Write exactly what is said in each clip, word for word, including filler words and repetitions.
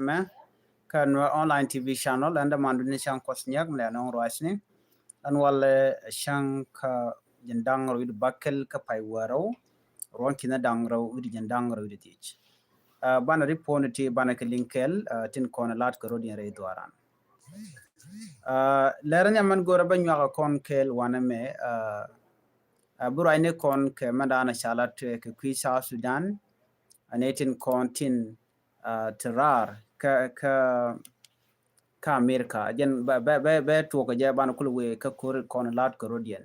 mɛ kä Nuer online T V channel, ɛn dämandu ni Cäŋ Kuɔth Nyak mi lɛ nɔŋ ruacni. Ɛn walɛ cäŋ kä jiɛn da̱ŋ rɛw wi̱cdɛ bäkɛl kä pay wäl rɛw, ruɔ̱n ki̱n da̱ŋ rɛw wi̱cdɛ jiɛn da̱ŋ rɛw wi̱cdɛ dhieec. Banɛ ri puɔ̱n ti banɛ kɛ liŋ kɛɛl tin kɔn lat kɛ rɔ̱diɛn rɛy dhuaaran. Lɛr ni amɛn go̱rɛ bä nyuak kɔn kɛɛl wanɛ mɛ, bi ruacni kɔn kɛ mɛn da̱a̱n a ca lat kɛ kui̱ South Sudan. Ani tin kɔn tin ti raar kä kä kä America. Jɛn bɛ bɛ bɛ tuɔk jɛ banɛ kul wee kä ko̱r kɔn lat kɛ rɔ̱diɛn.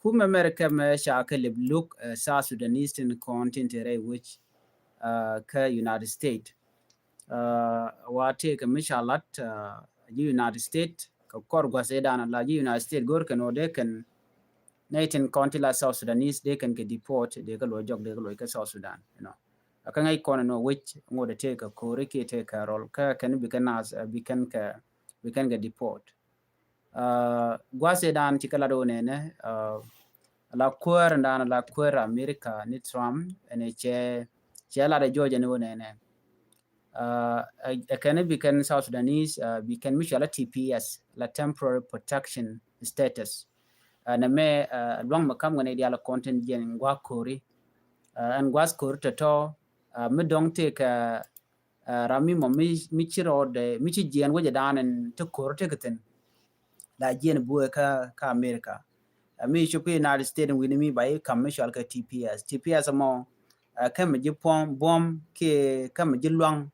Kumɛ America mɛ ca kɛ lep luk South Sudanese tin kɔn tin te rɛy wec kä United States. Wa tëëkɛ mi ca lat ji̱ United States kɛ kɔr gua̱th ëëdan la ji̱ United States go̱r kɛn ɔ dee kɛn nɛy tin kɔn ti la South Sudanese dee kɛn kɛ deport, dee kɛ luɔc jɔk, dee kɛ luɔc kä South Sudan, you know. Kä ŋäc kɔn ɛn ɔ wec ŋot ɛ tëëkɛ ko̱ri kiɛ tëëkɛ rɔl kä kɛn bi kɛn nath bi kɛn kɛ bi kɛn kɛ deport. Gua̱th ëëdan ci kɛ lat ɣöö nɛnɛ la kuäär ɛndan la kuäär America ni Trump ɛn cɛ cɛ lat ɛ jɔɔc ɛn ɣöö nɛnɛ ɛ kɛn bi kɛn South Sudanese bi kɛn mi cɔal a T P S, la temporary protection status. Ɛn ɛmɛ luaŋ mɛ kam ŋäni diaal kɔn tin jiɛn gua̱a̱th ko̱ri ɛn gua̱a̱th ko̱ri tɔ̱tɔ̱ mi dɔ̱ŋ tëëkɛ ram mi mɔ mi ci rɔɔdɛ mi ci jiɛn wecɛ da̱a̱n ɛn ti ko̱r ti kɛ thi̱n. La jiɛn buɔɛ kä kä America. Mi cop kä United States wi̱ni mi ba i̱ kam mi cɔal kɛ T P S. T P S mɔ kä mi ji̱ puɔ̱m buɔ̱m kiɛ kä mi ji̱ luaŋ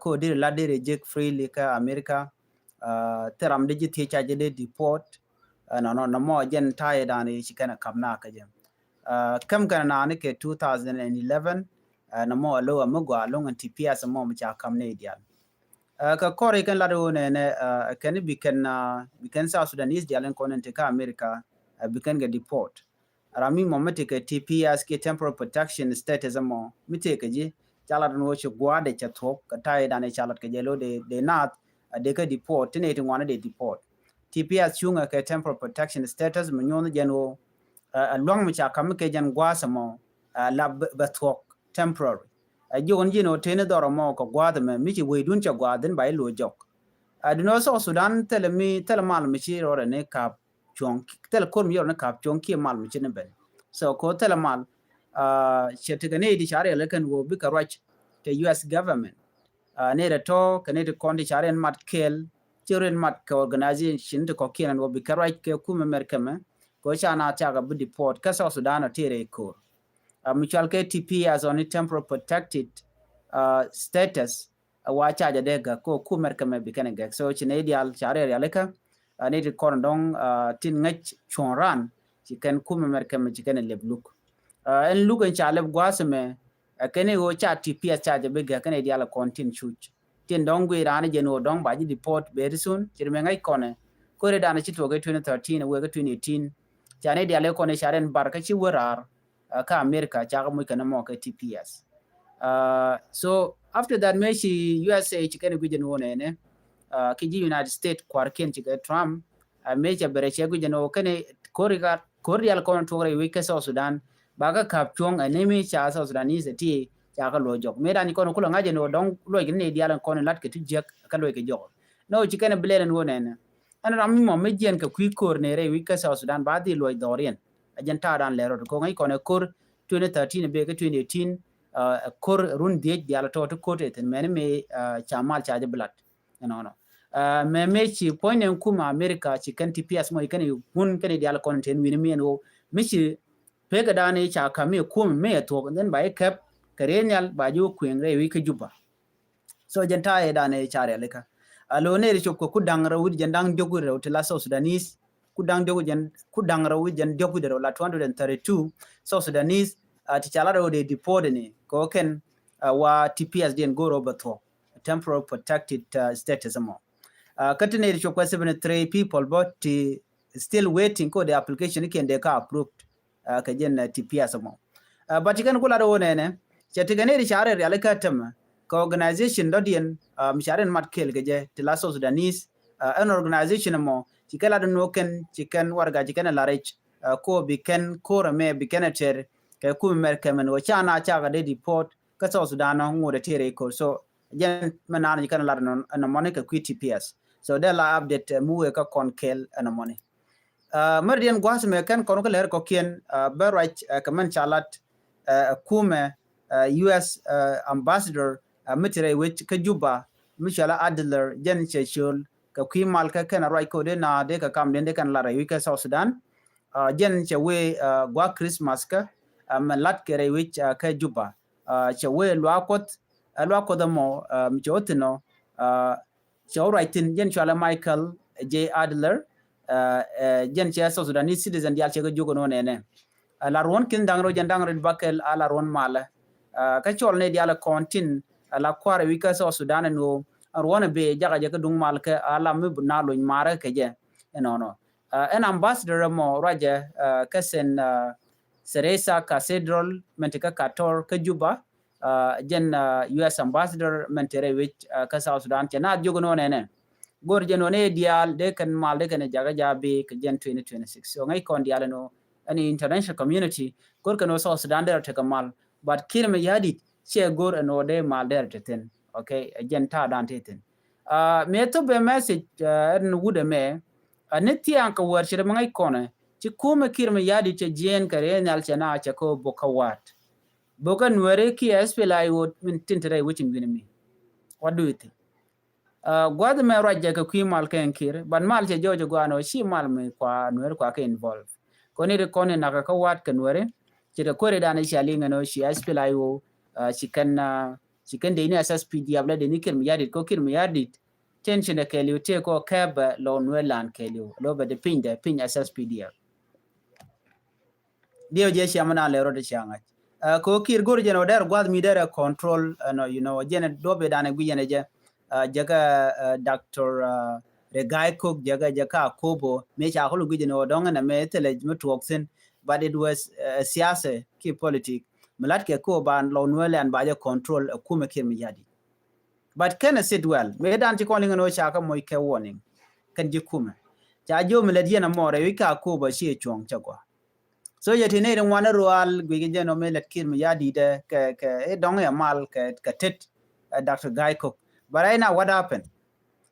kä deri la deri jek freely kä America. Thil ram di ji̱ thiec ca ji̱ dee deport. Nɔnɔ nɔmɔ jɛn ta̱yɛ da̱a̱n i̱ ci kɛn ɛ kam na kä jɛ. Käm kɛn naan kɛ two thousand and eleven nɔmɔ a low a mi gɔaa loŋ ɛn T P S mɔ mi ca kam ni dial. Kɛ kɔr ikɛn lat wun ɛnɛ kɛn bi kɛn bi kɛn South Sudanese dial in kɔn in ti kä America bi kɛn kɛ deport. Ram mi mɔ mi ti kɛ T P S ki temporary protection status mɔ mi ti kɛ ji̱ ca lat in wä ci gua̱a̱dɛ cɛ thuɔk kɛ ta̱yɛ dan i̱ ca lat kɛ jɛ lo de de naath a de kɛ deport ti ni ti ŋuan de deport. T P S cuŋɛ kɛ temporary protection status mi nyuɔn jɛn wä a luaŋ mi ca kam mi kɛ jɛn gua̱a̱th mɔ a la bɛ thuɔk temporary. A jiɔn ji̱n ɔ teni dhɔrɔ mɔ kɛ gua̱a̱th mɛ mi ci wecdun cɛ gua̱a̱th in ba i̱ lo̱c jɔk. A duni ɔ South Sudan thilɛ mi thilɛ mal mi ci rɔɔdɛ ni ka̱p cuɔ̱ŋ thilɛ ko̱r mi ci rɔɔdɛ ni ka̱p cuɔ̱ŋ kiɛ mal mi ci ni ben. So ko thilɛ mal cɛ tekɛ ni di ca riɛl kɛn wä bikɛ ruac kɛ U S government. Ni rɛ tɔ kɛ ni ti kɔn ti ca riɛn mat kɛɛl ci riɛn mat kɛ organization ti kɔ̱kiɛn wä bikɛ ruac kɛ kumɛ mɛr kɛmɛ. Ko ca na tiak a bi deport kä South Sudan ɔ ti rɛ ko̱r. Mi cual kɛ T P S ɔ ni temporary protected status. Wa ca jɛ dee gäk ko kumɛ mɛr kɛmɛ bi kɛn gäk so ci nɛ dial ca riɛl rialikä. Ni ti kɔn dɔŋ tin ŋäc cuɔ̱n ran ci kɛn kumɛ mɛr kɛmɛ ci kɛn lep luk. Ɛn luk ɛn ca lep gua̱a̱th mɛ ɛ kɛn i̱ ɣöö ca T P S ca jɛ bi gäk kɛn i̱ dial kɔn tin cuc. Tin dɔ̱ŋ guiy raan jɛn ɣöö dɔ̱ŋ ba ji̱ deport very soon ci ri mɛ ŋäc kɔnɛ. Ko̱ri dan ci tuɔk i̱ twenty thirteen wek i̱ twenty eighteen. Ca ni dial i̱ kɔn i̱ ca rɛn bar kä ci wä raar kä America ca kä muc kɛn mɔ kɛ T P S. So after that mëë ci U S A ci kɛn i̱ gui̱c jɛn ɣöö nɛnɛ ki ji̱ United States kua̱rkiɛn ci kɛ Trump. Mëë ca bɛrɛ cɛ gui̱c jɛn ɣöö kɛn i̱ ko̱ri ka ko̱r dial kɔn tuɔk rɛy wec kä South Sudan ba kä ka̱p cuɔ̱ŋ ɛ ni mi ca South Sudanese ti ca kä luɔc jɔk. Mi dan kɔn kulɛ ŋa̱c ɛn ɣöö dɔ̱ŋ luɔc kɛ ni dial kɔn lat kɛ tu jiäk kä luɔc kɛ jɔk. Nɔ ci kɛn blɛl ɛn ɣöö nɛnɛ ɛn ram mi mɔ mi jiɛn kɛ kui̱ ko̱r ni rɛy wec kä South Sudan ba dhil luɔc dhɔriɛn. A jɛn ta̱a̱ dan lɛ rɔt ko ŋa̱c kɔn ɛ ko̱r twenty thirteen bɛ kä twenty eighteen. Ɛ ko̱r run dhiec dial tɔ̱ ti ko̱r tɛ thi̱n mɛni mi ca mal ca jɛ bi lat. Ɛnɔnɔ mɛ mëë ci puɔ̱ny nɛ kum America ci kɛn T P S mɔ ci kɛn i̱ wun kɛn i̱ dial kɔn ten wi̱ni mi ɛn ɣöö mi ci pekɛ da̱a̱n i̱ ca ka̱m i̱ kum mi ɛ thuɔ̱k then ba i̱ kɛp kɛ rienyal ba ji̱ wä kueŋ rɛy wi̱c kä Juba. So jɛn ta̱a̱ i̱ da̱a̱n i̱ ca rialikä a lo̱ nɛy ri cop kɛ ku da̱ŋ rɛw wi̱c jɛn da̱ŋ diɔ̱k wi̱c rɛw ti la South Sudanese ku da̱ŋ diɔ̱k wi̱c jɛn ku da̱ŋ rɛw wi̱c jɛn diɔ̱k wi̱c rɛw la two hundred and thirty two South Sudanese ti ca la rɛw dee deport ni kɛ wä kɛn wa T P S diɛn go̱o̱r ɔ bɛ thuɔ̱k temporary protected status mɔ. Kä ti nɛy ti cop kɛ seventy three people bä ti still waiting ko the application ikiɛn dee ka approved kɛ jɛn T P S mɔ. But ti kɛn ku lat wä nɛnɛ cɛ ti kɛ nɛy ti ca rɛl rialikä tämɛ kɛ organization dɔ̱diɛn mi ca rɛn mat kɛɛl kɛ jɛ ti la South Sudanese. Ɛn organization mɔ ci kɛ lat nuɔ kɛn ci kɛn warga ci kɛn ɛ la rɛc ko bi kɛn ko̱r ɛmɛ bi kɛn ɛ tɛr kɛ kumɛ mɛr kɛmɛn wä ca na cakɛ dee deport kä South Sudan nɔ ŋot ɛ tëë rɛy ko̱r. So jɛn mɛ naan ji̱ kɛn lat ɛnɔ mɔni kɛ kui̱ T P S. So dee la update mi wëë kä kɔn kɛɛl ɛnɔ mɔni. Mɛr diɛn gua̱a̱th mɛ kɛn kɔn kä lɛr kɔkiɛn bɛ ruac kɛ mɛn ca lat ɛ kumɛ U S ambassador mi ti rɛy wec kä Juba mi cɔal Adler, jɛn cɛ ciöl kɛ kui̱ mal kä kɛn a ruac kɛ wä dee na dee kɛ kam den dee kɛn lat rɛy wec kä South Sudan. Jɛn cɛ wee gua̱a̱th Christmas kä mɛ lat kɛ rɛy wec kä Juba. Cɛ wee luaak Kuɔth, luaak Kuɔth ɛmɔ mi cɛ wä thi̱n ɔ cɛ wä ruac thi̱n, jɛn cɔalɛ Michael J Adler. Jɛn cɛ South Sudanese citizen diaal cɛ kɛ jiök ɛn ɣöö nɛnɛ la ruɔ̱n ki̱n da̱ŋ rɛw jɛn da̱ŋ rɛw bakɛl a la ruɔ̱n malä. Kä cɔl ni diaal kɔn tin a la kua̱r wi̱c kä South Sudan ɛn ɣöö ruɔ̱n ɛ bee jakä jɛ kä duŋ mal kɛ a la mi na lony marä kɛ jɛ ɛnɔnɔ. Ɛn ambassador ɛmɔ ruacɛ kä Saint Teresa Cathedral mɛn ti kä Qatar kä Juba. Jɛn U S ambassador mɛn tɛrɛ wec kä South Sudan cɛ na jiök nɔ nɛnɛ. Go̱r jɛn nɔ ni diaal dee kɛn mal dee kɛn jakä jabi kɛ jɛn twenty twenty-six. So ŋäc kɔn diaal ɛn ɣöö ɛn international community go̱r kɛn ɣöö South Sudan dee rɔ tekɛ mal. But Kiir Mayardit cɛ go̱r ɛn ɣöö dee mal dee rɔ te thi̱n. Okay, jɛn ta̱a̱ dan te thi̱n. Mëë thop bɛ message ɛn wut ɛmɛ. Ni thiaŋ kɛ wäär ce̱t mi ŋäc kɔnɛ ci kumɛ Kiir Mayardit cɛ jiɛɛn kɛ rɛy nhial cɛ na cɛ kɛ ɣöö bok kä wa̱a̱t. Bok kä Nuääri kiɛ S P L A I O min tin te rɛy wecin wi̱ni mi. What do you think? Gua̱th mɛ ruac jɛ kɛ kui̱ mal kɛ ɛn Kiir, but mal cɛ jɔɔc gua̱a̱n ɔ ci mal mi kua Nuääri kua kɛ involve. Kɔn i̱ ri kɔn i̱ nakä kä wa̱a̱t kɛ Nuääri ci te kuäri dan i̱ cia liŋ ɛn ɔ ci S P L A I O ci kɛn ci kɛn dee ni S S P D F la dee ni Kiir Mayardit kɔ Kiir Mayardit. Tin ci nɛ kɛɛliw tëë kɔ kɛpɛ lɔ Nuäär lan kɛɛliw lɔ bɛ di piny dɛ piny S S P D F. Diɛw jɛ cia mi naan lɛ rɔ di cia ŋa̱c. Kɛ ɣöö Kiir go̱r jɛn ɔ dɛr gua̱th mi dɛr ɛ control ɛnɔ, you know, jɛn ɛ duɔp idan ɛ guic jɛn ɛ jɛ. Jɛ kä Doctor Riek Gai Kok jɛ kä jɛ kä Akobo mëë ca kul guic jɛn ɔ dɔ̱ŋ ɛn ɛ mëë thilɛ mi tuɔɔk thi̱n. But it was ɛ siasa ki politik mi lat kɛ ko ban lɔ Nuäär lan ba jɛ control ɛ kumɛ Kiir Mayardit. But kɛn ɛ sit well mëë dan ci kɔn liŋ ɛn ɣöö ca kä moc kɛ warning kɛn ji̱ kumɛ. Ca jiö mi lät yɛn ɛmɔ rɛy wi̱c kä Akobo ci ɛ cuɔ̱ŋ cɛ gɔaa. So yɛ ti nɛy ti ŋuan rual guic jɛ nɔ mëë lät Kiir Mayardit kɛ kɛ i̱ dɔ̱ŋ yɛ mal kɛ kɛ tet. Doctor Gai Kok. But right now what happened?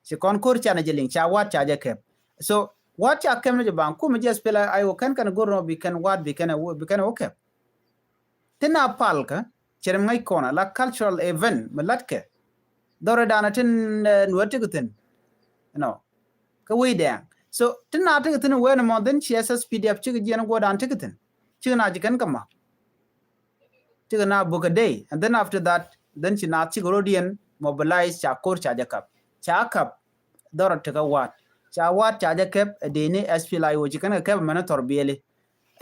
Ci kɔn ko̱r canɛ jɛ liŋ ca wa̱a̱t ca jɛ kɛp. So wa̱a̱t ca kɛp ni jɛ baŋ kumɛ jɛ S P L A I O kɛn kɛn go̱r nɔ bi kɛn wa̱a̱t bi kɛn bi kɛn wä kɛp. Tin a pal kä cɛ rɛm ŋäc kɔn a la cultural event mi latkɛ. Dhɔrɛ danɛ tin Nuäär ti kɛ thi̱n. Nɔ kä wi̱i̱ dɛɛŋ. So tin a ti kɛ thi̱n wen mɔ dhin ci S S P D F cikɛ jiɛn guɔ dan ti kɛ thi̱n. Cikɛ na ci kɛn kɛ mak. Cikɛ na buk a day and then after that then ci na cikɛ rɔ diɛn mobilize ca ko̱r ca jɛ kap. Ca kap dhɔrɛ ti kɛ wa̱a̱t. Ca wa̱a̱t ca jɛ kɛp ɛ dee ni S P L A I O ci kɛn kɛ kɛp mɛn thɔr biɛli.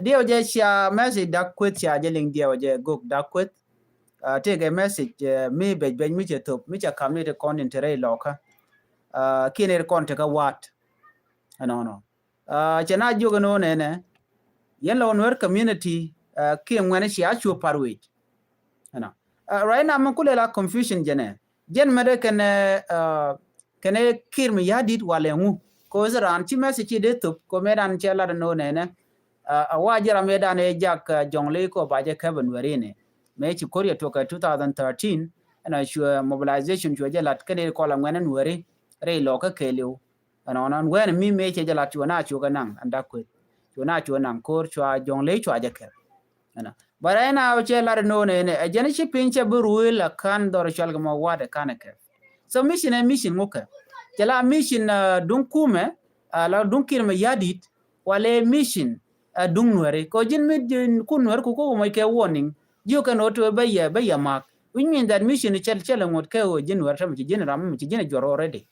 Diɛw jɛ cia message Dak Kueth cia jɛ liŋ diɛw jɛ gok Dak Kueth. Tëëkɛ message mi bɛc bɛc mi cɛ thop mi cɛ kam ni ti kɔn in te rɛy lɔkä. Kiɛ ni ti kɔn te kä wa̱a̱t. Ɛnɔnɔ cɛ na jiök ɛn ɣöö nɛnɛ yɛn lɔ Nuäär community kiɛ ŋuɛni cia cuɔ par wec. Ɛnɔ right now mi kulɛ la confusion jɛnɛ jɛn mɛdɛ kɛnɛ kɛnɛ Kiir Mayardit walɛ ŋu. Ko is raan ci message ci dee thop ko mɛ dan cɛ lat ɛn ɣöö nɛnɛ. A wa ji̱ ram mɛ dan ɛ jak Jɔŋley ko ba jɛ kɛp ɛ Nuääri ni mɛ ci ko̱r yɛ tuɔk kɛ two thousand thirteen. Ɛn a cuɛ mobilization cuɛ jɛ lat kɛnɛ kɔl a ŋuɛn ɛ Nuääri rɛy lɔkä kɛɛliw. Ɛn ɣɔn ɛn wɛn mi mɛ cɛ jɛ lat cuɛ na cuɛ kɛ naŋ ɛn Dak Kueth cuɛ na cuɛ naŋ ko̱r cua Jɔŋley cua jɛ kɛp. Ɛnɔ but right now cɛ lat ɛn ɣöö nɛnɛ ɛ jɛn ci piny cɛ bi ruëël a ka̱n dhɔr cual kɛ mɔ wa̱a̱t ɛ ka̱n ɛ kɛ. So mission ɛ mission ŋukɛ cɛ la mission duŋ kumɛ a la duŋ Kiir Mayardit walɛ mission ɛ duŋ Nuääri kɛ ji̱n mi kun Nuääri ku kok mɔc kɛ warning. Ji̱ kɛn ɣöö tuɛ bä yɛ bä yɛ mak which mean that mission cɛ cɛ lɛ ŋot kɛ ɣöö ji̱n Nuääri tämɛ ci ji̱n ram mi ci ji̱n ɛ juɔr already.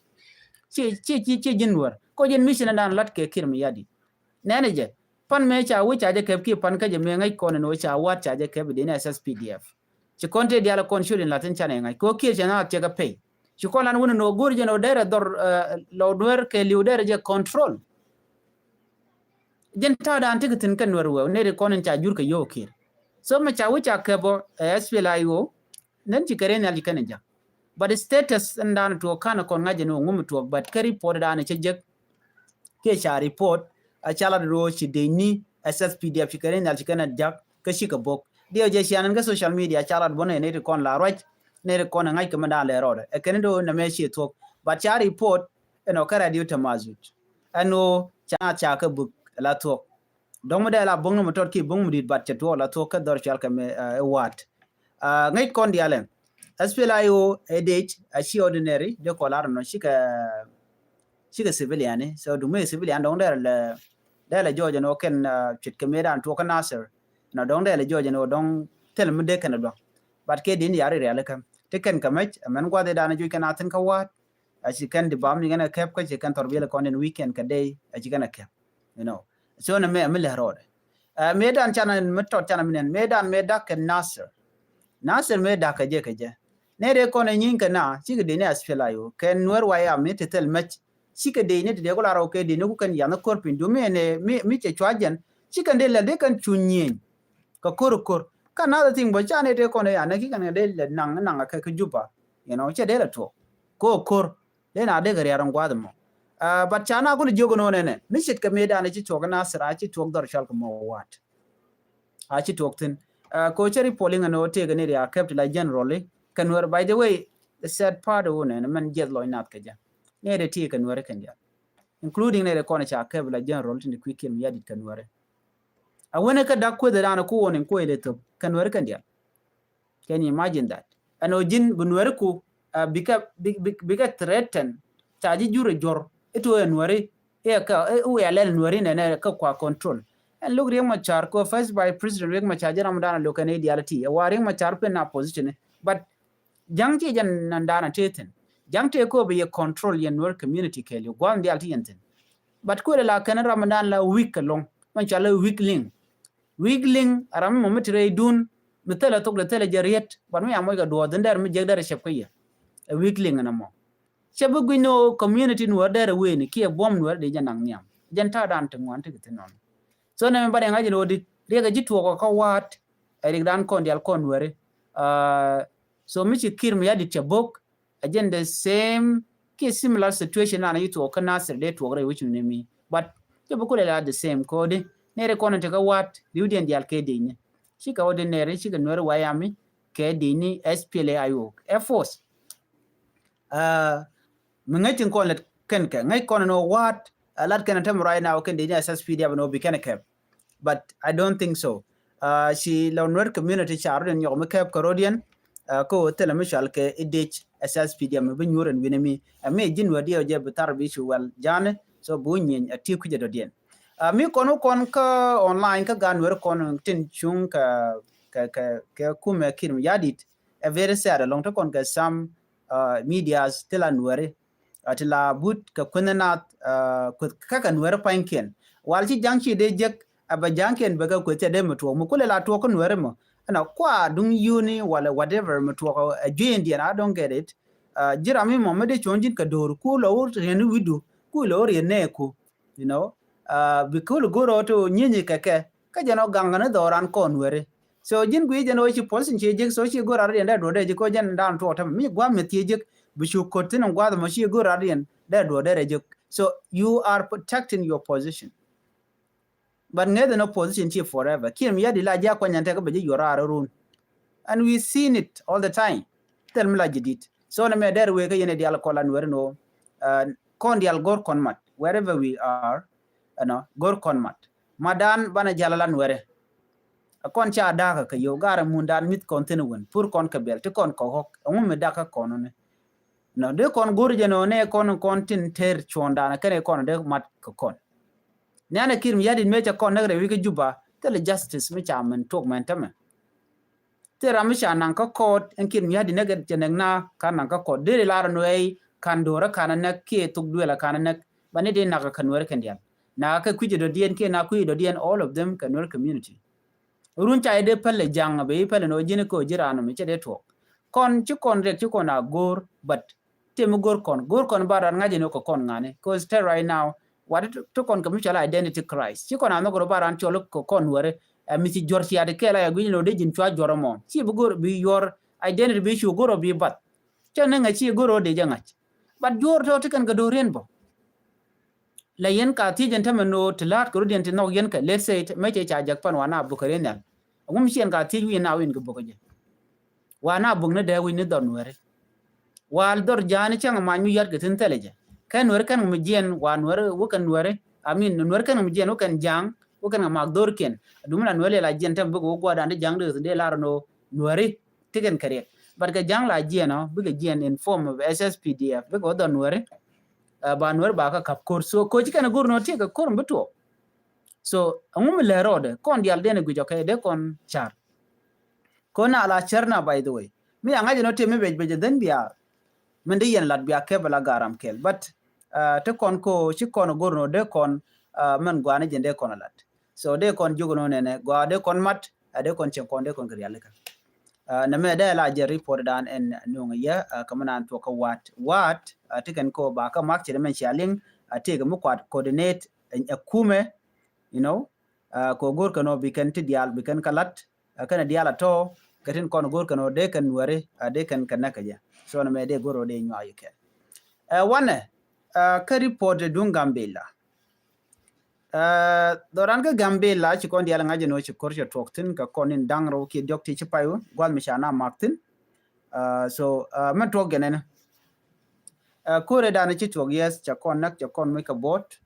Ci ci ci ji̱n Nuääri kɛ ji̱n mission ɛ dan lat kɛ Kiir Mayardit. Nɛnɛ jɛ pan mëë ca wi̱c ca jɛ kɛp kiɛ pan kä jɛ mëë ŋäc kɔn ɛn ɣöö ca wa̱a̱t ca jɛ kɛp i̱ dee ni S S P D F. Ci kɔn tëë diaal kɔn ciöt in la̱th in canɛ ŋa̱c kɛ ɣöö Kiir cɛ naath cɛ kɛ pɛy. Ci kɔn lan wun in ɣöö go̱o̱r jɛn ɣöö derɛ dhɔr lɔ Nuäär kɛ li̱w derɛ jɛ control. Jɛn ta̱a̱ daan tekɛ thi̱n kɛn Nuäär wee nɛy ti kɔn in ca jur kɛ yio̱w Kiir. So mɛ ca wi̱c ca kɛp ɔ ɛ S P L A I O. Nɛn ci kɛ rɛy nhial ci kɛn in ja̱k. But status in daan tuɔɔk ka̱n kɔn ŋa̱c jɛn ɣöö ŋum tuɔɔk but kɛ report daan cɛ jek. Kiɛ ca report a ca lat röö ci dee ni S S P D F ci kɛ rɛy nhial ci kɛn a jak kä ci kɛ bok. Diɛw jɛ cian in kä social media ca lat bun ɛ ni ti kɔn la ruac, ni ti kɔn ɛ ŋa̱c kɛ mɛ dan lɛ rɔɔdɛ. Ɛ kɛn do nɛ mɛ ci thuɔk. But ca report ɛn ɔ kä radio Tamazut. Ɛn ɔ ca ca kä buk la thuɔk. Dɔŋ mi dee la buŋ ni mi tɔt ki buŋ mi dit, but cɛ tuɔk la thuɔk kä dhɔr cual kɛ mɛ ɛ waat. Ŋäc kɔn dialɛ. S P L A I O ɛ dec a ci ordinary de kɔ lar nɔ cikɛ cikɛ civilian ni. So du mi civilian dɔŋ dee lɛ dee lɛ jɔɔc ɛn ɔ kɛn cuit kɛ mi dan tuɔk kä Nasir. Nɔ dɔŋ dee lɛ jɔɔc ɛn ɔ dɔŋ thil mi dee kɛn ɛ duaŋ. But kɛ din yari riali kä ti kɛn kɛ mɛc ɛmɛn guathi dan juc kɛn a thin kä waat. A ci kɛn di bam ni kɛn a kɛp kä ci kɛn thɔr biɛl kɔn in weekend kɛ day a ci kɛn a kɛp. You know. So ni mɛ mi lɛ rɔɔdɛ. Ɛ mɛ dan canɛ mi tɔt canɛ mi nɛn mɛ dan mɛ dak kɛ Nasir. Nasir mɛ dak kɛ jɛ kɛ jɛ. Nɛ dee kɔn in nyin kɛ na cikɛ dee ni S P L A I O kɛ Nuɛr waya mi ti thil mɛc. Cikɛ dee ni ti dee ku la rɔw kɛ dee ni ku kɛn yan kor piny du mi ɛn mi mi cɛ cua jɛn. Cikɛ dee lɛ dee kɛn cu nyieny. Kɛ kor kor. Ka another thing bä ca ni dee kɔn in yan ki kɛn dee lɛ naŋ naŋ kɛ kɛ Juba. You know, cɛ dee lɛ tuɔk. Kor kor. Dee na dee kɛ riar in guath mɔ. But ca na kul jiök nɔ nɛnɛ mi ce̱tkɛ mëë dan ci tuɔk na thir a ci tuɔk dhɔr cɔal kɛ mɔ wat. A ci tuɔk thin. Ko cɛ ri polling ɛn ɔ tëëk ni ria kɛp ti la generally kɛ Nuɛr. By the way, the sad part wun ɛn mɛn jiɛth lɔc nath kɛ jɛ. Nɛ dee ti kɛ Nuɛr kɛn dial, including nɛ dee kɔn ca kɛp la general tin di kui̱ Kiir Mayardit kɛ Nuɛr. A wen kä dak kueth dan ko won in kuɛ le thop kɛ Nuɛr kɛn dial. Can you imagine that? Ɛn ɔ ji̱n bi Nuɛri ku bikɛ bikɛ threaten. Ca ji̱ jur ɛ juɔr ito ɛ Nuɛri. Ɛ kä ɛ wia lɛl Nuɛri nɛnɛ kä kua control. Ɛn look Riek Machar ko first vice president Riek Machar ji̱ ram dan look ɛn ideality ɛ wa Riek Machar pen na position. But ja̱ŋ ci jɛn nan dan a te thin. Ja̱ŋ te ko bi yɛ control yɛ Nuɛr community kɛɛli gua̱n dial ti yɛn thin. But kuɛ la kɛn ram dan la weak along. Mɛn ca la weak link. Weak link a ram mɔ mi ti rɛy dun mi thilɛ thok de thilɛ jɛ riet. But mi a moc kɛ duɔɔth in dɛr mi jek dɛr cɛp kä yɛ. A weak link in a mɔ cɛ bi guic ni ɣöö community Nuɛr dɛr a wen kiɛ buɔm Nuɛr di jɛ naŋ nhiam. Jɛn ta̱a̱ dan ti ŋuan ti kɛ thin nɔn. So nɛ mi ba dɛ ŋa̱c in ɣöö di riɛk a ji̱ tuɔɔk kä wa̱a̱t. Ɛ riɛk dan kɔn dial kɔn Nuɛri. So mi ci Kiir Mayardit cɛ bok a jɛn the same kiɛ similar situation nan a yi tuɔɔk kä Nasir dee tuɔɔk rɛy wecin ni mi. But cɛ bi kulɛ la the same kodi nɛri kɔn in ti kä wa̱a̱t riwdiɛn dial kɛ dec ni. Cikɛ ordinary cikɛ Nuɛri wayami kɛ dec ni S P L A I O ɛ force. Mi ŋäc tin kɔn lät kɛn kɛ ŋäc kɔn in ɔ wa̱a̱t. Lat kɛn a tɛm right now kɛn dec ni S S P D F in ɔ bi kɛn kɛp. But I don't think so. Ci la Nuɛr community ca rot in nyɔk mi kɛp kɛ rot yɛn. Kä thilɛ mi cual kɛ idec S S P D F mi bi nyuur in wi̱n mi ɛ mi ji̱n wä diɛw jɛ bi thar bi cu wɛl ja̱a̱ni. So bi wä nyieny a ti kui̱c a dɔ̱diɛn. Mi kɔn wä kɔn kä online kä gan Nuɛr kɔn tin cuŋ kɛ kɛ kɛ kɛ kumɛ Kiir Mayardit. Ɛ very sad alɔŋ ti kɔn kɛ some medias ti la Nuɛri. Ti la but kɛ kueth nath kueth kä kɛ Nuɛri pa̱nykiɛn. Wal ci ja̱ŋ ci dee jek a bɛ ja̱ŋkiɛn bɛ kɛ kueth cɛ dee mi tuɔɔk mi kulɛ la tuɔɔk kä Nuɛri mɔ. Ɛn a kua duŋ yuni wala whatever mi tuɔɔk a juey in diɛn, I don't get it. Ji̱ ram mi mɔ mi dee cuɔ̱ŋ ji̱n kɛ do̱r ku lɔ wä riɛn wi̱du ku lɔ wä riɛn nɛɛku. You know, bi kul go̱r ɔ ti nyienyi kɛ kɛ kä jɛn ɔ gaŋ ni dhɔran kɔn Nuɛri. So ji̱n gui jɛn ɔ ci position ci jek, so ci go̱r ar yɛn dɛ duɔ dɛ jek ko jɛn dan tuɔ tɛm mi guam mi thie jek. Bi cu kot thin guath mɔ ci go̱r ar yɛn dɛ duɔ dɛ jek. So you are protecting your position. But ŋeth in opposition ci forever. Kiir Mayardit la jia kuany an tek bɛ ji̱ yuɔr ar run. And we seen it all the time. Thil mi la jidit. So na mɛ dɛr wek kä yɛn dial kɔn la Nuɛri no. Kɔn dial go̱r kɔn mat wherever we are. Ɛnɔ go̱r kɔn mat. Madan banɛ jal la Nuɛri. A kɔn ca dakä kɛ yo̱w garɛ mundan mi̱th kɔn thin wän pur kɔn kɛ bɛl ti kɔn kɛ ɣɔk ɛŋu mi dakä kɔn ni. Nɔ dee kɔn go̱r jɛ nɔ nɛ kɔn kɔn tin ter cuɔndan kɛnɛ kɔn dee mat kɛ kɔn. Nianɛ Kiir Mayardit mëë cɛ kɔn näk rɛwi kä Juba thilɛ justice mi ca mɛn tuɔk mɛn tämɛ. Thil ram mi ca naŋ kä kɔɔt ɛn Kiir Mayardit näk cɛ näk na ka naŋ kä kɔɔt deri lar nuɛɛy kan do̱rä kan näk kiɛ thuk duel kan näk. Ba ni dee nak kä Nuɛri kɛn dial na kä kui̱c dɔ̱diɛn kiɛ na kui̱c dɔ̱diɛn, all of them kä Nuɛri community. Run ca dee päl lɛ ja̱ŋ bɛ i̱ päl ni wä ji̱n kä ji̱ ran mi cɛ dee tuɔk. Kɔn ci kɔn riɛk ci kɔn a go̱r, but ti mi go̱r kɔn go̱r kɔn ba ran ŋa̱c ni wä kɛ kɔn ŋa̱ni. Cause te right now wat ti kɔn kɛ mi cɔl identity crisis ci kɔn a nhɔk rɔ ba ran cɔl kɛ kɔn wɛri. Ɛ mi ci juɔr ci ati kɛɛl a ya gui̱c ni wä dee ji̱n cua juɔr mɔ ci bi go̱r bi yuɔr identity bi cu go̱r ɔ bi bath. Cɛ ni ŋa̱c ci go̱r ɔ dee jɛ ŋa̱c. But juɔr tɔ ti kɛn kɛ do̱riɛn bɔ. La yɛn ka thiec ɛn tämɛ no̱o̱ ti la̱a̱t kɛ rut yɛn ti nhɔk yɛn kɛ, let's say, mɛ cɛ ca jɛk pan wan a bukɛ ri nhial. Ɛŋu mi ciɛn ka thiec wi̱i̱ na wi̱i̱n kɛ bök jɛ. Wa na bök ni dee wi̱i̱ ni dhɔr Nuɛri. Wa dhɔr ja̱a̱ni cäŋ mac mi yɔ̱t kɛ thi̱n thilɛ jɛ. Kɛ Nuɛri kɛn mi jiɛn wa Nuɛri wä kɛn Nuɛri. I mean Nuɛri kɛn mi jiɛn wä kɛn ja̱a̱ŋ wä kɛn kɛ mak dhɔr kiɛn. Dumi la Nuɛri la jiɛn tɛm bök wä guadan ti ja̱a̱ŋ di dhɔr di lar ni Nuɛri. Ti kɛn kɛ riɛk. But kɛ ja̱a̱ŋ la jiɛn ɔ bikɛ jiɛn in form of S S P D F bikɛ wä dhɔr Nuɛri. Ba Nuɛri ba kä kap kor so ko ci kɛn gur ni wä ti kɛ kor mi bi tuɔɔk. So ɛŋu mi lɛ rɔɔdɛ kɔn dial den guic ɔ kɛ dee kɔn car. Ko na la cär na, by the way, mi a ŋa̱c ɛn ɔ tëë mi bec bec ɛ dhen bia. Min di yɛn lat bia kɛp ala garam kɛl but ti kɔn ko ci kɔn ɛ gor ni wä dee kɔn. Min guani jɛn dee kɔn ɛ lat. So dee kɔn jiök ni wä nɛnɛ gua dee kɔn mat a dee kɔn cɛ kɔn dee kɔn kɛ rialikä. Nɛ mɛ dee la jɛ report dan ɛn nuŋ yɛ kɛ mi naan tuɔk kɛ wat wat ti kɛn ko ba kä mak cɛ dee mɛn cia liŋ. A tëëkɛ mi kuat coordinate ɛ kumɛ. You know, ko go̱r kɛn ɔ bi kɛn ti diaal bi kɛn kä lat. Kɛn diaal a tɔ kɛ tin kɔn go̱r kɛn ɔ dee kɛn Nuɛri a dee kɛn kɛ näk kɛ jɛ. So nɛ mɛ dee go̱r ɔ dee nyuak yi kɛn. Ɛ wanɛ kä report duŋ Gambila. Dhɔran kä Gambila ci kɔn diaal ŋa̱c jɛ nɔ ci kor cɛ tuɔk thin kɛ kɔn in daŋ rɛw kiɛ diɔk ti ci pay wä guath mi ca na mak thin. So mɛ tuɔk jɛ nɛn. Kore dan ci tuɔk yes ca kɔn näk ca kɔn muc kɛ bot.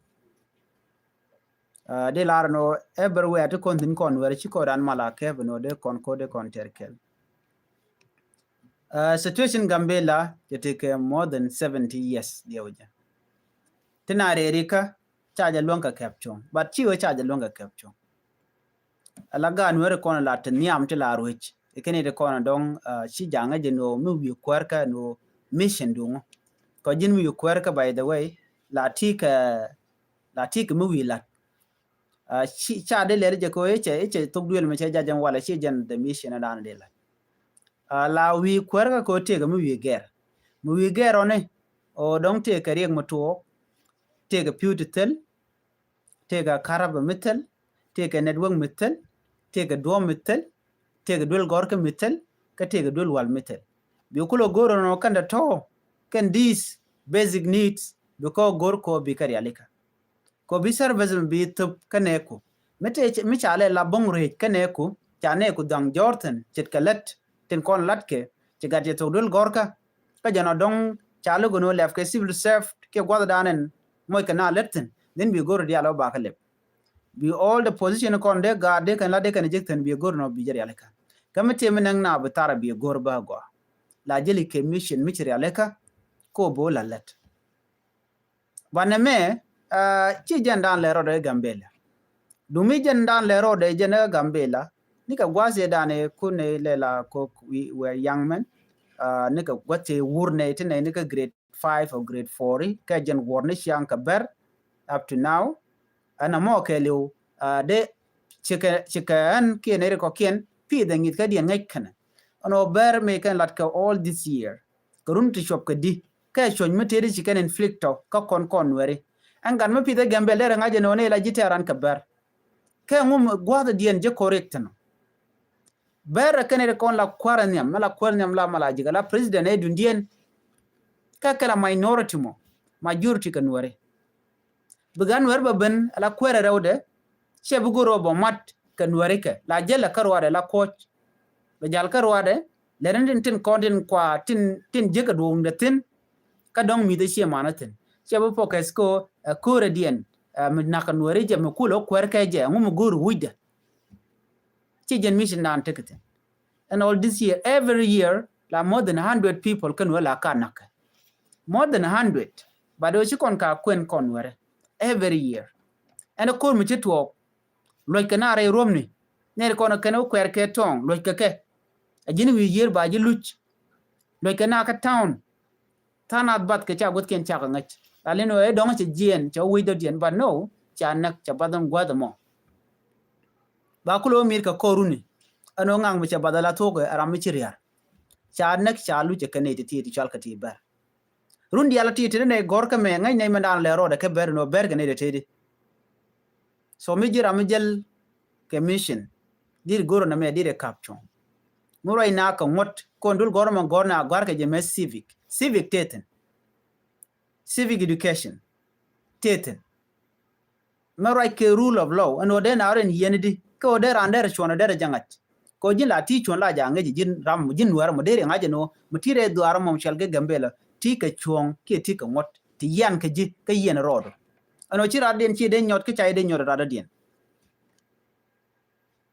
Di lar ni wä everywhere ti kɔn thin kɔn wɛr ci kɔn ran mala kɛp ni wä di kɔn ko di kɔn ter kɛl. Situation Gambila ti ti kɛ more than seventy years diɛ wä jɛ. Ti na rɛri kä ca jɛ luäŋ kɛ kɛp cuŋ but ci wä ca jɛ luäŋ kɛ kɛp cuŋ. Ala gaat Nuɛri kɔn la ti nhiam ti la ruec ikɛn iti kɔn dɔŋ. Ci jaŋä jɛ ni wä mi wi̱i̱ kuäär kä ni wä mission duŋä. Kɔ ji̱n mi wi̱i̱ kuäär kä by the way la ti kɛ la ti kɛ mi wi̱i̱ lat. Ca dee lɛr jɛ kɛ ɣöö icɛ icɛ thok duël mi cɛ ja̱ jɛn walɛ ci jɛn the mission dan dee lat. La wi̱i̱ kuäär kä kɛ ɣöö tëëkɛ mi wi̱i̱ gɛr mi wi̱i̱ gɛr ɔni. Ɣöö dɔ̱ŋ tëëkɛ riɛk mi tuɔɔk tëëkɛ pi̱w ti thil. Tëëkɛ karabä mi thil. Tëëkɛ network mi thil. Tëëkɛ duɔ̱ɔ̱m mi thil. Tëëkɛ duël gɔ̱rkä mi thil. Kä tëëkɛ duël wal mi thil. Bi kulɛ go̱r ɔnɔ kɛn dɛ tɔ̱ kɛn these basic needs bi kɔ go̱r kɔ bi kɛ rialikä. Kɔ bi service mi bi thop kä nɛɛku mi te mi ca lɛ la bo̱ŋ rɛc kä nɛɛku ca nɛɛku dhaŋ jɔ̱ɔ̱r thi̱n ce̱tkɛ lät tin kɔn latkɛ ci gat cɛ thok duel gɔ̱rkä. Kä jɛn ɔ dɔ̱ŋ ca lɛ gɔn ɔ lɛp kɛ civil serve kiɛ gua̱th danɛn muɔc kɛ na lät thi̱n dhin bi go̱r diaal ɔ bakä lɛp. Bi all the position kɔn dee gaat dee kɛn la dee kɛn jek thi̱n bi go̱r nɔ bi jɛ rialikä. Kä mi tëë mi näŋ na bi thar bi go̱r bä gɔaa la jeli kɛ mission mi ci rialikä. Ko bo la lät. Banɛ mɛ ci jɛn dan lɛ rɔdɛ Gambela. Dumi jɛn dan lɛ rɔdɛ jɛn ɛ Gambela ni kɛ gua̱th yɛ dan ɛ kun ɛ lɛ la kok wɛ young men. Ni kɛ gua̱th yɛ wur nɛ ti nɛ ni kɛ grade five or grade four kɛ jɛn wur ni ciaŋ kɛ bɛr up to now. Ɛn amɔ kɛ liw de cikɛ cikɛ ɛn kiɛ nɛ ri kɔkiɛn pi dhɛ ŋi̱th kä diɛn ŋäc kɛnɛ. Ɛn ɔ bɛr mi kɛn lat kɛ all this year. Kɛ run ti cuɔp kɛ di kɛ cuɔ̱ny mi tëëdi ci kɛn inflict tɔ kä kɔn kɔn Nuɛri. Ɛn gat mi pith ɛ Gambel derɛ ŋa̱c ɛn ɣän ila ji̱ tɛɛran kɛ bɛr. Kɛ ŋum gua̱th diɛn jɛ correct nɔ. Bɛr ɛ kɛn ɛ kɔn la kua̱r ɛ nhiam mɛ la kua̱r nhiam la mala jikä la president ɛ dundiɛn. Kɛ kɛ la minority mɔ majority kɛ Nuɛri. Bi gan Nuɛri bɛ ben ala kuɛrɛ rɛwdɛ. Cɛ bi go̱r rɔ bɔ mat kɛ Nuɛri kɛ la jɛl ɛ kä ruadɛ la kuɔc. Bɛ jal kä ruadɛ lɛ rin tin tin kɔn tin kua tin tin jek ɛ duɔ̱ŋdɛ thin. Kä dɔ̱ŋ mi̱th ɛ ciɛ manä thin cɛ bi focus ko ɛ ko̱rɛ diɛn. Mi nak kɛ Nuɛri jɛ mi kulɛ kuɛr kɛ jɛ ŋu mi go̱r wucdɛ. Ci jɛn mission dan tek thin. And all this year every year la more than a hundred people kä Nuɛri la ka nak. More than a hundred. But ɔ ci kɔn ka kuɛn kɔn Nuɛri every year. Ɛn ɛ ko̱r mi ci tuɔɔk luɔc kɛ na rɛy ruɔmni. Nɛri kɔn kɛn wä kuɛɛr kɛ tɔɔŋ luɔc kɛ kɛ. A ji̱n wi̱i̱ yiër ba ji̱ luc. Luɔc kɛ na kä town. Tha̱a̱ŋ nath bath kɛ ca guäthkiɛn cakɛ ŋäc la lin ɣöö ɛ dɔ̱ŋ cɛ jiɛɛn cɛ wä wec dɔ̱diɛn but no ca näk cɛ bath in gua̱th ɛmɔ. Ba kulɛ wä mi̱i̱t kɛ kɔruni. Ɛn ɣöö ŋa̱ŋ mi cɛ bath ala thuɔ̱k ɛ ram mi ci ria̱r. Ca näk ca luc ɛ kɛ nɛy ti ti ti cual kɛ ti bɛr. Run diaal ti ti nɛ gɔ̱r kä mɛ ŋäc nɛy mɛ daan lɛ rɔɔdɛ kɛ bɛr in ɣöö bɛr kɛ nɛy ti ti di. So mi ji̱ ram mi jäl kɛ mission. Dir go̱r nɛ mɛ dir ɛ kap cuɔ̱ŋ. Mi ruac na kɛ ŋuɔ̱t kɔn dul gɔ̱r mɛ gɔ̱r na gɔ̱r kɛ jɛ mɛ civic civic tethin. Civic education tethin. Mɛ ruac kɛ rule of law ɛn ɣöö dee na rɛn yiɛn di kɛ ɣöö dee ran derɛ cuɔ̱n derɛ jɛ ŋa̱c. Kɛ ɣöö ji̱n la ti cuɔ̱ŋ la ja̱ ŋäc ji̱n ram ji̱n Nuäär mɔ deri ŋa̱c ɛn ɣöö mi ti rɛy dhuaar mɔ mi cɔal kɛ Gambɛla ti kɛ cuɔ̱ŋ kiɛ ti kɛ ŋuɔ̱t ti yian kɛ ji̱ kä yian rɔɔdu. Ɛn ɣöö ci ratdiɛn ci dee nyɔt kä ca dee nyɔt ratdiɛn.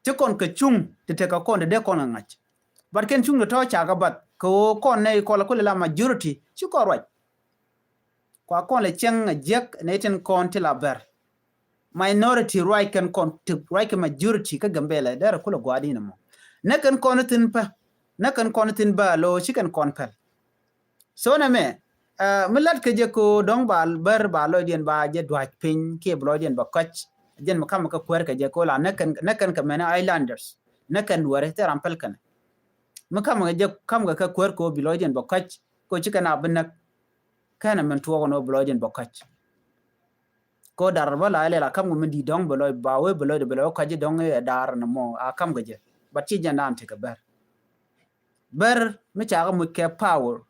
Ti kɔn kɛ cuŋ ti tekɛ kɔn ti dee kɔn kɛ ŋa̱c. But kɛn cuŋ ti tɔ̱ ca kɛ bath kɛ ɣöö kɔn nɛ kɔl kulɛ la majority ci kɔn ruac. Kua kɔn lɛ cieŋ a jiäk nɛ tin kɔn ti la bɛr. Minority ruac kɛn kɔn ti ruac kɛ majority kä Gambɛla derɛ kulɛ gua̱a̱r din mɔ. Nɛ kɛn kɔn thin pɛ nɛ kɛn kɔn thin bä lo ci kɛn kɔn pɛl. So nɛ mɛ mi lat kɛ jɛ ko dɔ̱ŋ ba bär ba lɔcdiɛn ba jɛ dua̱c piny kiɛ bi lɔcdiɛn ba kɔc. Jɛn mi kamɛ kɛ kuäär kɛ jɛ ko la nɛ kɛn kɛ mɛn islanders nɛ kɛn Nuäri thil ram päl kɛn. Mi kamɛ kɛ jɛ kamɛ kɛ kuäär ko bi lɔcdiɛn ba kɔc ko ci kɛn a bi näk. Kɛn a mɛn tuɔɔk nɔ bi lɔcdiɛn ba kɔc. Ko dar bä la ilɛ la kamɛ kɛ mi di dɔ̱ŋ bi lɔc ba wee bi lɔc bi lɔc kɔc ji̱ dɔ̱ŋ ɛ dar nɛ mɔ a kamɛ kɛ jɛ. But ci jɛn dan ti kɛ bär. Bär mi ca kɛ muc kɛ power.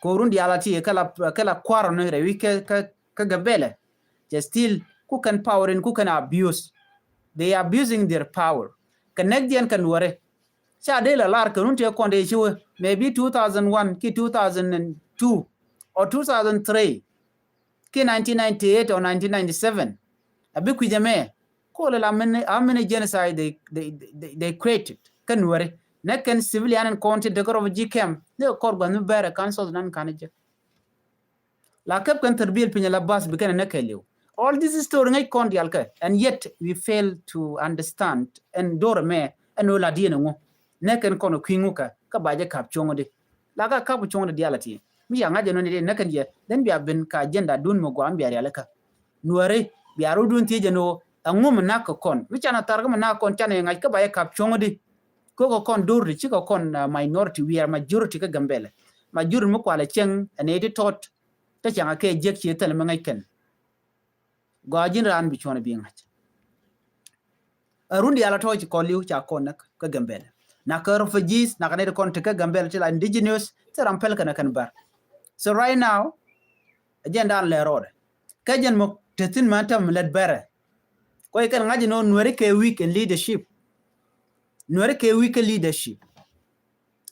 Ko run diaal a ti kɛ la kɛ la kuarɔ ni rɛwi kɛ kɛ kɛ Gambɛla. Cɛ still ku kɛn power in ku kɛn abuse. They are abusing their power. Kɛ näk diɛn kɛ Nuäri. Ca dee la lar kɛ run ti kɔn dee ci wee maybe two thousand one ki two thousand and two or two thousand three. Ki nineteen ninety-eight or nineteen ninety-seven. A bi kui̱c ɛmɛ. Ko lɛ la mini, how many genocide they, they, they, they created kä Nuäri. Nɛ kɛn civilian in kɔn ti dek refugee camp. Ni kɔr gua̱n mi bɛrɛ kan South Sudan kan jɛ. La kɛp kɛn thir bil piny la bas bi kɛn nɛ kɛ liw. All this story ŋäc kɔn dial kɛ. And yet we fail to understand. And dor mɛ ɛn ɣöö la diɛn ŋu. Nɛ kɛn kɔn kui̱ ŋu kɛ kä ba jɛ kap cuɔ̱ŋ di. La ka kap cuɔ̱ŋ di dial a ti. Mi ca ŋa̱c jɛ nɔni di nɛ kɛn jɛ. Then bia ben ka agenda dun mi guam bia rial kä. Nuäri bia rudun thiec jɛ ni ɣöö ɛŋu mi nak kɛ kɔn mi can a thar kä mi nak kɔn can ɛ ŋa̱c kä ba yɛ kap cuɔ̱ŋ di. Kɛ kɛ kɔn dor di ci kɛ kɔn minority wiɛr majority kä Gambɛla. Majority mi kualɛ cieŋ ɛn ɛ ti tɔt. Kä caŋ a kɛ jiäk ci thil mi ŋäc kɛn. Gɔaa ji̱n raan bi cuɔ̱n bi ŋa̱c. Ɛ run diaal a tɔ̱ ci kɔn li̱w ca kɔn näk kä Gambɛla. Nak kä refugees nak kä nɛy ti kɔn ti kä Gambɛla ti la indigenous ti ram päl kɛn kɛn bär. So right now ɛ jɛn daan lɛ rɔɔdɛ kä jɛn mɔ te thi̱n män tɛm lät bärɛ. Kuɔy kɛn ŋa̱c inɔ Nuäri kɛ weak in leadership. Nuäri kɛ weak kɛ leadership.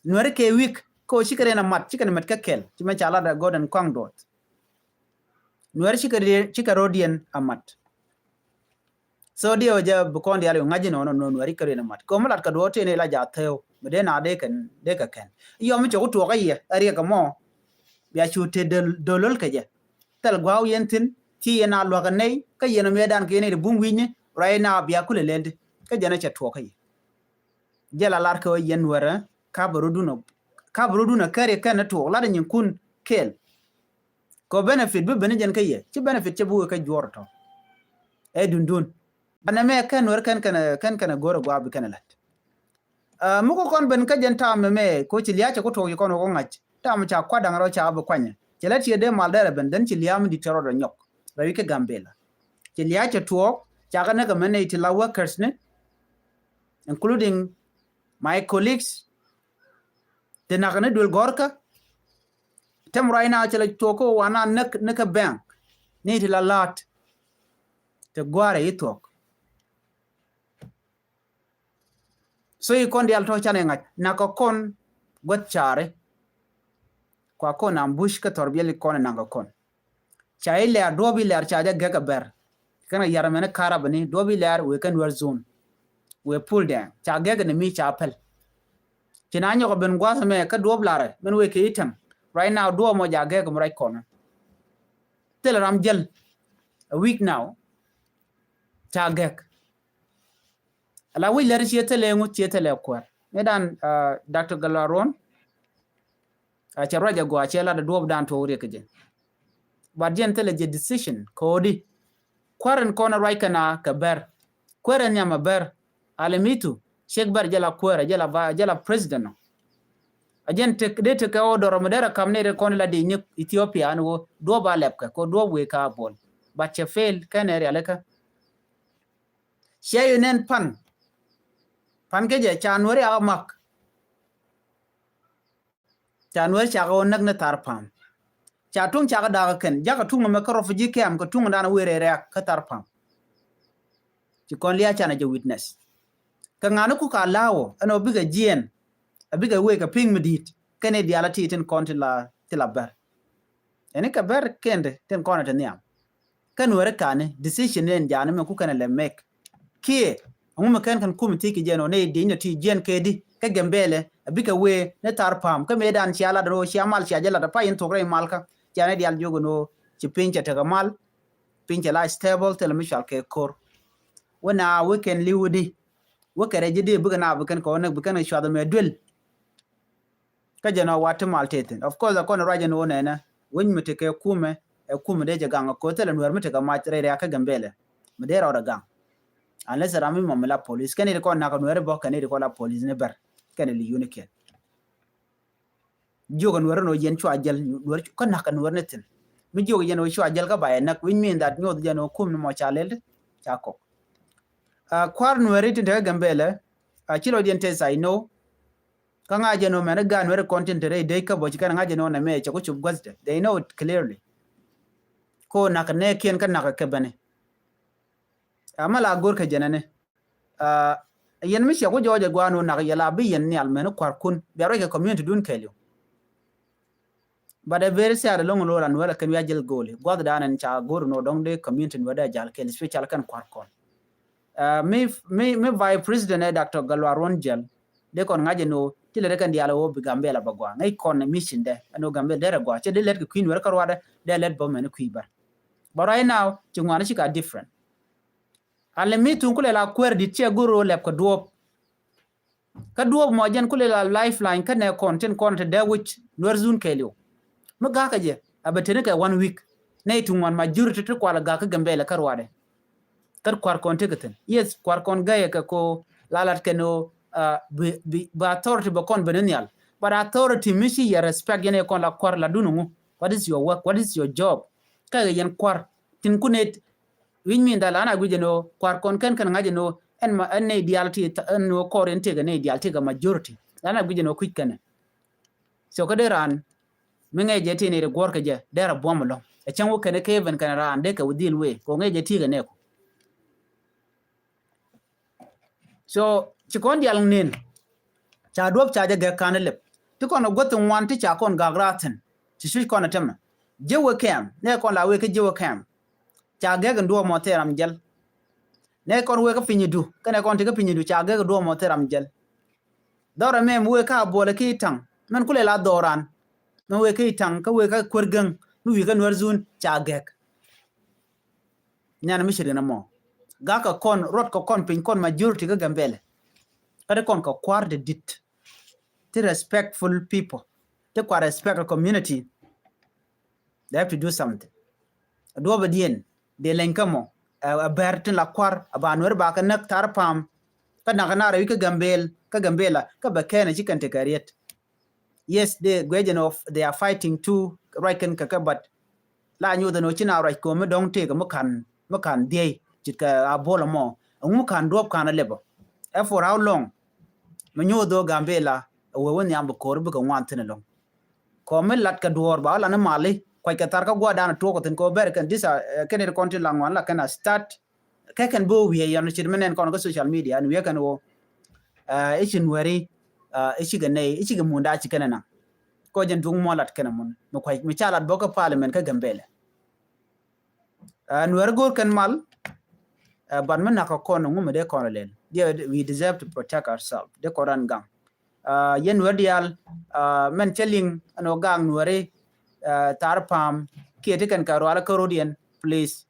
Nuäri kɛ weak kä ɣöö cikɛ rɛn a mat cikɛ ni mɛt kä kɛl ci mɛ ca lat a gɔt ɛn kuaŋ duɔth. Nuäri cikɛ rɔ̱diɛn a mat. So diɛ wä jɛ bi kɔn diaal yu ŋa̱c inɔ nɔ Nuäri kɛ rɔ̱diɛn a mat kɛ ɣöö mi lat kɛ duɔth tëë ni la jath thɛɛw mi dee na dee kɛn dee kɛ kɛn. Yɔm mi cɛ ku tuɔɔk a yɛ a riɛk kɛ mɔ. Bia cu te dolol kɛ jɛ thil gua̱a̱w yɛn thi̱n ci yɛn a luäk a nɛy kä yɛn a mëëdan kɛ yɛn a ri bum wi̱cni ruac na bia kulɛ lɛl di kä jɛn a cɛ tuɔɔk a yɛ. Jɛ la lar kɛ ɣöö yɛn Nuärä kap rɔ̱dun a kap rɔ̱dun a kɛri kɛn a tuɔɔk lat a nyinkun kɛɛl. Kɛ benefit bi ben jɛn kä yɛ ci benefit cɛ bi wee kä juɔr tɔ. Ɛ dundun banɛ mɛ kɛn Nuäär kɛn kɛn kɛn kɛn a go̱r a gua̱a̱ bi kɛn a la̱t. Ɛ mi ku kɔn ben kä jɛn ta̱a̱m mɛmɛ ko ci lia̱a̱ cɛ ku tuɔɔk ci kɔn wä ku ŋa̱c ta̱a̱m ca kuat da̱ŋ rɔ ca bi kuanyɛ cɛ lɛ tiɛ dee mal dɛrɛ ben then ci lia̱a̱ mi di̱t cɛ rɔɔdɛ nyɔk rɛwi kä Gambɛla. Ci lia̱a̱ cɛ tuɔɔk ca kä näk ɛmɛ nɛy ti la workers ni including my colleagues. Ti nak ni duël gɔ̱rkä tɛm ruac na cɛ lɛ tuɔɔk kä wan na näk ni kä bank ni ti la la̱a̱t. Ti gua̱a̱rɛ i̱ thuɔ̱k. So i̱ kɔn diaal tɔ̱ canɛ ŋa̱c nak kɛ kɔn guäth caari. Kua kɔn ambush kä thɔr biɛl i̱ kɔn i̱ nak kɛ kɔn. Ca i̱ lɛr duɔ̱ɔ̱p i̱ lɛr ca jɛ gɛk ɛ bɛr. Kɛn kɛ yar mɛn i̱ karab ni duɔ̱ɔ̱p i̱ lɛr wëë kɛn wɛr zone. Wëë pul dɛɛŋ ca gɛk ni mi ca pɛl. Ci na nyɔk ɛ ben gua̱th mɛ kä duɔ̱ɔ̱p larɛ mɛn wëë kɛ i̱ tɛm. Right now duɔ̱ɔ̱p mɔ ja gɛk mi ruac kɔn. Thil ram jäl a week now. Ca gɛk. Ala wi̱c lɛr ciɛ thilɛ ŋu ciɛ thilɛ kuɛr. Mëë dan Doctor Gatluak Ruɔ̱n. A cɛ ruac a gɔaa cɛ lat a duɔ̱ɔ̱p dan tuɔɔk riɛk kɛ jɛ. But jɛn thilɛ jɛ decision ko̱di. Kuäär in kɔn a ruac kɛn a kɛ bɛr. Kuäär in nhiam a bɛr. Alɛ mi thu ciek bɛr jɛ la kuäär jɛ la president nɔ. A jɛn tek dee tekɛ ɣöö dɔrɔ mi derɛ kam ni ri kɔn la di nyik Ethiopia ni ɣöö duɔ̱ɔ̱p a lɛpkɛ kɛ duɔ̱ɔ̱p wëë ka bol. But cɛ fail kɛn ɛ rialikä. Ciɛ yu nɛn pan pan kä jɛ ca nuɔ̱ri a mak. Ca nuɛr cakɛ wä näk ni thar pam. Ca tuŋ cakɛ dakä kɛn jakä tuŋ ɛmɛ kä refugee camp kɛ tuŋ dan wëë rɛy rɛ̈ɛ̈k kä thar pam. Ci kɔn lia̱a̱ canɛ jɛ witness. Kɛ ŋa̱n ku ka la̱wɔ ɛn ɔ bikɛ jiɛn, a bikɛ wee kɛ pi̱ŋ mi di̱i̱t kɛn i̱ diaal a ti tin kɔn ti la, ti la bɛr. Ɛn i̱ kɛ bɛr kɛn ti tin kɔn ti nhiam. Kɛn wɛrɛ kani decision ni ɛn jaani mɛ ku kɛn lɛ make. Kiɛ ɛŋu mɛ kɛn kɛn kum ti ki jɛn ɔ ni di̱i̱t ni ti jiɛn kɛ di kɛ Gambɛlɛ a bikɛ wee ni thar pa̱a̱m kɛ mëë dan cia lat ɛn ɔ cia mal cia jɛ lat a pay in thok rɛy mal kä cia ni diaal jiök ɛn ɔ ci piny cɛ tekɛ mal. Piny cɛ la stable thilɛ mi cual kɛ ko̱r. Wä na wä kɛn li̱w di wä kɛrɛ ji̱ di bikɛ na bikɛn kɛ wä näk bikɛn kɛ cuath mɛ duel. Kä jɛ nɔ wat ti mal tethin. Of course, a kɔn ruac ɛn wä nɛnɛ winy mi ti kɛ kumɛ, ɛ kumɛ dee jɛ gaŋ a ko̱r thilɛ nuɛr mi ti kɛ mac rɛy rɛ̈ɛ̈k kä Gambɛlɛ. Mi dee rɔɔdɛ gaŋ. Unless ram mi mɔ mi la police. Kɛn iti kɔn nak nuɛr bɔ kɛn iti kɔn la police ni bɛr. Kɛn ili unikiɛn. Jiök ɛ nuɛr ni ɔ yɛn cua jɛl nuɛr kä nak ɛ nuɛr ni thin. Mi jiök yɛn ɔ cua jɛl kä ba yɛ näk, which mean that nyuɔth jɛn ɔ kum ni mɔ ca lɛl ca kɔk. Kua̱r nuɛri tin te kä Gambɛlɛ, ci lɔ diɛn test I know. Kä ŋa̱c jɛn ɔ mɛn ɛ gaat nuɛri kɔn tin te rɛy dec kä bɔ ci kɛn ŋa̱c jɛn ɔ nɛ mɛ cɛ ku cup gua̱thdɛ. They know it clearly. Ko nak ɛ nɛ kiɛn kä nak ɛ kɛ bɛni. Ama la go̱r kɛ jɛnɛni. Yɛn mi ciɛ ku jɔɔc ɛ gua̱a̱n wä nak yɛ la bi yɛn nhial mɛn kua̱rkun bia ruac kɛ community dun kɛɛliw. But a very sad loŋ lo ran wä la kɛn wi̱i̱ a jɛl go̱o̱li gua̱th dan ɛn ca go̱r nɔ dɔŋ dee community wä dee a jal kɛɛl special kɛn kua̱rkɔn. Mi, mi, mi vice president ɛ Doctor Galwar Won Jɛl dee kɔn ŋa̱c ɛn ɣöö ti lɛ dee kɛn diaal ɣöö bi Gambɛla bɛ gua̱a̱ ŋäc kɔn ɛ mission dɛ ɛn ɣöö Gambɛla derɛ gua̱a̱ cɛ dee lɛt kɛ kui̱n wä rɛ kä ruadɛ dee lɛt bä mɛn kui̱ bär. But right now ci ŋuan ci ka different. Alɛ mi thuŋ kulɛ la kuɛɛr dit ciɛ go̱r ɣöö lɛp kɛ duɔ̱ɔ̱p. Kä duɔ̱ɔ̱p mɔ jɛn kulɛ la lifeline kä nɛ kɔn tin kɔn te dee wi̱c nuɛr zun kɛɛliw. Mi ga̱kä jɛ a bɛ teni kɛ one week. Nɛ ti ŋuan majority ti kual ga̱kä Gambɛla kä ruadɛ. Kä kuar kɔn tekɛ thin. Yes, kuar kɔn gäyɛ kɛ ko la lat kɛn o bi, bi, bi authority bɛ kɔn bɛ ni nhial. But authority mi ci yɛ respect yɛn ɛ kɔn la kuar la dun ŋu. What is your work? What is your job? Kä yɛn kuar tin kun it. Which mean that lana guic ɛn ɣöö kua̱r kɔn kɛn kɛn ŋa̱c ɛn ɣöö ɛn ma ɛn nɛy diaal ti ɛn ɣöö kɔr in tëkɛ nɛy diaal tëkɛ majority. Lana guic ɛn ɣöö kui̱c kɛnɛ. So kä dee raan mi ŋɛc jɛ ti nɛy ti guɔ̱r kɛ jɛ derɛ buɔ̱m ɛlɔ̱ŋ. Ɛ cäŋ wä kɛnɛ kɛ even kɛnɛ raan dee kɛ wä dhil wee kɛ ɣöö ŋɛc jɛ ti̱i̱ kɛ nɛɛku. So ci kɔn dial nin ca duɔp ca jɛ gɛk kan lep ti kɔn guäth ŋuan ti ca kɔn gak rath thin. Ci cuc kɔn tämɛ ji̱ wek kɛm nɛ kɔn la wek kä ji̱ wek kɛm. Ca gɛk in duɔp mɔ thil ram jɛl. Nɛ kɔn wek kä piny du kɛnɛ kɔn ti kä piny du ca gɛk in duɔp mɔ thil ram jɛl. Dhɔrɛ mɛm wek kä a buɔlɛ ki taŋ mɛn kulɛ la dhɔran. Mɛn wek ki taŋ kä wek kä kuer gäŋ mi wi̱i̱ kä nuɛr zun ca gɛk. Nyan mi ci rin amɔ. Gak kɛ kɔn ruɔt kɛ kɔn piny kɔn majority kä Gambɛlɛ. Kä ti kɔn kɛ kuar ti dit. Ti respectful people. Ti kuar respect a community. They have to do something. A duɔpɛ diɛn dee leny kä mɔ. A bɛr tin la kuar a ba nuɛr ba kɛ näk thar pam. Kä nak nar a wi̱c kä Gambɛl kä Gambɛla kä bɛ kɛn a ci kɛn ti kɛ riet. Yes, dee guic ɛn ɣöö they are fighting too ruac kɛn kɛ kɛ but la nyuuth ɛn ɣöö ci na ruac ko̱o̱m mi dɔ̱ŋ tëëk mi ka̱n mi ka̱n dhiey ce̱tkɛ a buɔl ɛmɔ. Ɛŋu mi ka̱n duɔ̱ɔ̱p ka̱n a lɛpɔ ɛ for how long? Mi nyuuth ɣöö Gambɛla ɛ wee wä nhiam bi ko̱o̱r bikɛ ŋuan thi̱n ɛlɔ̱ŋ. Kɔm mi lat kɛ duɔ̱ɔ̱r ba wä lan i̱ mali kuac kɛ thar kä gua̱a̱r dan ɛ tuɔɔk ɛ thi̱n kɛ wä bɛr kɛn this kɛn it kɔn ti la ŋuan la kɛn a start. Kɛ kɛn bi wä wiee yɔn cit mi nɛn kɔn kä social media ɛn wiee kɛn wä i̱ ci nuɛri i̱ cikɛ nɛy i̱ cikɛ munda ci kɛn ɛnaŋ. Kɔ jɛn duŋ muɔ lat kɛn ɛmun mi kuac mi ca lat bä kä parliament kä Gambɛlɛ. Nuɛri go̱o̱r kɛn mal. But mi nak kɛ kɔn ŋu mi dee kɔn lɛl. We deserve to protect ourselves dee kɔn ran gaŋ. Yɛn nuɛri diaal mɛn cä liŋ ɛn ɔ gaŋ nuɛri thar pam kiɛ ti kɛn kɛ rual kä rodiɛn please.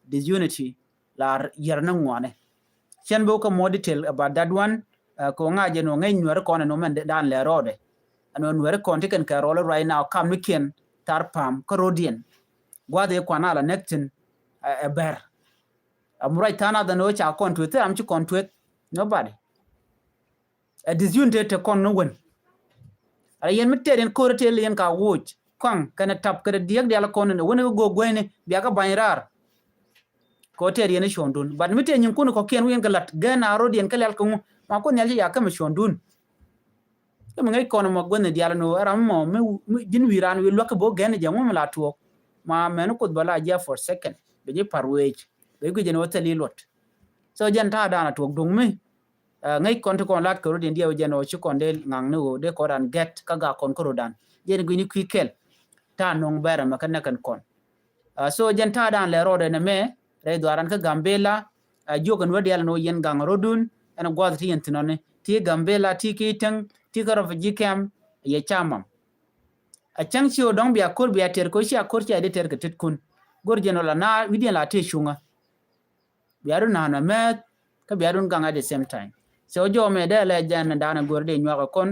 Disunity la yɛr ni ŋuani. Cɛn bi wä kä more detail about that one. Kɛ ŋa jɛ nɔ ŋäc nuɛri kɔn ɛn ɔ mɛn dan lɛ rɔɔdɛ. Ɛn ɔ nuɛri kɔn ti kɛn kɛ rɔɔl right now kam ni kiɛn thar pam kä rodiɛn. Gua̱th ɛ kuan ala nɛk thin ɛ bɛr. Am ruac tha̱a̱n a dhɛn ɔ ca kɔn tueth thil ram ci kɔn tueth. Nobody. Ɛ disyun te te kɔn ni wen. Ala yɛn mi tɛɛr yɛn ko̱r tɛɛr yɛn ka woc kɔaŋ kɛnɛ tap kɛnɛ diɛk dial kɔn ni wen kä go̱o̱k guäyni bia kä ba̱ny raar. Kɔ tɛɛr yɛn i̱ cuɔ̱ndun but mi tɛɛr nyin kun kɔ̱kiɛn wi̱i̱n kɛ la̱t gɛn a ro̱d yɛn kä lial kɛ ŋu ma kun nhial ci ya kämɛ cuɔ̱ndun. Kämɛ ŋäc kɔn mɔ guäthni dial ni ɣöö ɛ ram mɔ mi ji̱n wi̱i̱ raan wi̱i̱ luäk kɛ bo̱o̱k gɛn jɛ ŋu mi la tuɔɔk. Ma mɛn kuoth bä la jiɛ for second bɛ ji̱ par weec bɛ ji̱ guic jɛ ni ɣöö thil i̱ luɔt. So jɛn ta̱a̱ da̱a̱n a tuɔɔk duŋ mi Ŋäc kɔn ti kɔn lat kɛ rot in diɛw jɛn ɔ ci kɔn dee ŋaŋ ni ɣöö dee kɔn ran gɛt kä gak kɔn kä rot dan. Jɛn guini kui̱ kɛl. Ta̱a̱ nɔŋ bɛrɛ mɛ kä näk kɛn kɔn. So jɛn ta̱a̱ dan lɛ rɔɔdɛ nɛ mɛ rɛy dhuaran kä Gambela. Jiök ɛn wä dial ɛn ɣöö yɛn gaŋ rotdun ɛn gua̱th ti yɛn thinɔni ti Gambela ti ki täŋ ti kä refugee camp yɛ ca mam. A cäŋ ci ɣöö dɔ̱ŋ bia ko̱r bia tɛr ko̱r ci a ko̱r ci a di tɛr kɛ tetkun. Go̱r jɛn ɣöö la na wi̱diɛn la tëë cuŋä. Bia dun na̱a̱n mɛ mɛth kä bia dun gaŋ at the same time. So jɔmɛ dee lɛ jɛn da̱a̱n go̱r dee nyuak kɔn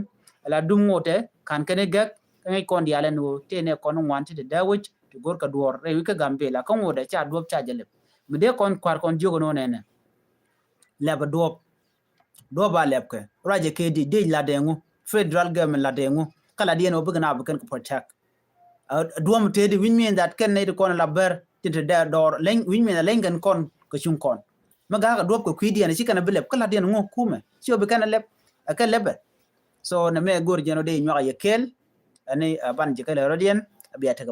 la dum ŋotɛ ka̱n kɛn gäk kä ŋäc kɔn diaal ɛn ɣöö tëë nɛ kɔn ŋuan ti dee dee wec ti go̱r kɛ duɔ̱ɔ̱r rɛy wi̱c kä Gambela kä ŋotɛ ca duɔ̱p ca jɛ lɛp. Mi dee kɔn kua̱r kɔn jiök ɛn ɣöö nɛnɛ lɛp ɛ duɔ̱p. Duɔ̱p a lɛpkɛ ruacɛ kɛ di dec latdɛ ŋu federal government latdɛ ŋu kä latdiɛn ɔ bikɛ na bi kɛn kɛ protect. Duɔ̱m tëë di which mean that kɛn nɛy ti kɔn la bär tin te dɛ dɔɔr leny which mean leny kɛn kɔn kɛ cuŋ kɔn. Mi ga̱a̱k a duɔ̱p kɛ kui̱diɛn ci kɛn a bi lɛp kä latdiɛn ŋu kumɛ ci ɔ bi kɛn a lɛp. Ɛ kɛ lɛpɛ. So nɛ mɛ go̱r jɛn ɔ dee nyuak a yɛ kɛɛl. Ɛni ban ji̱ kɛ lɛ rɔ̱diɛn a bia tekɛ mɔ.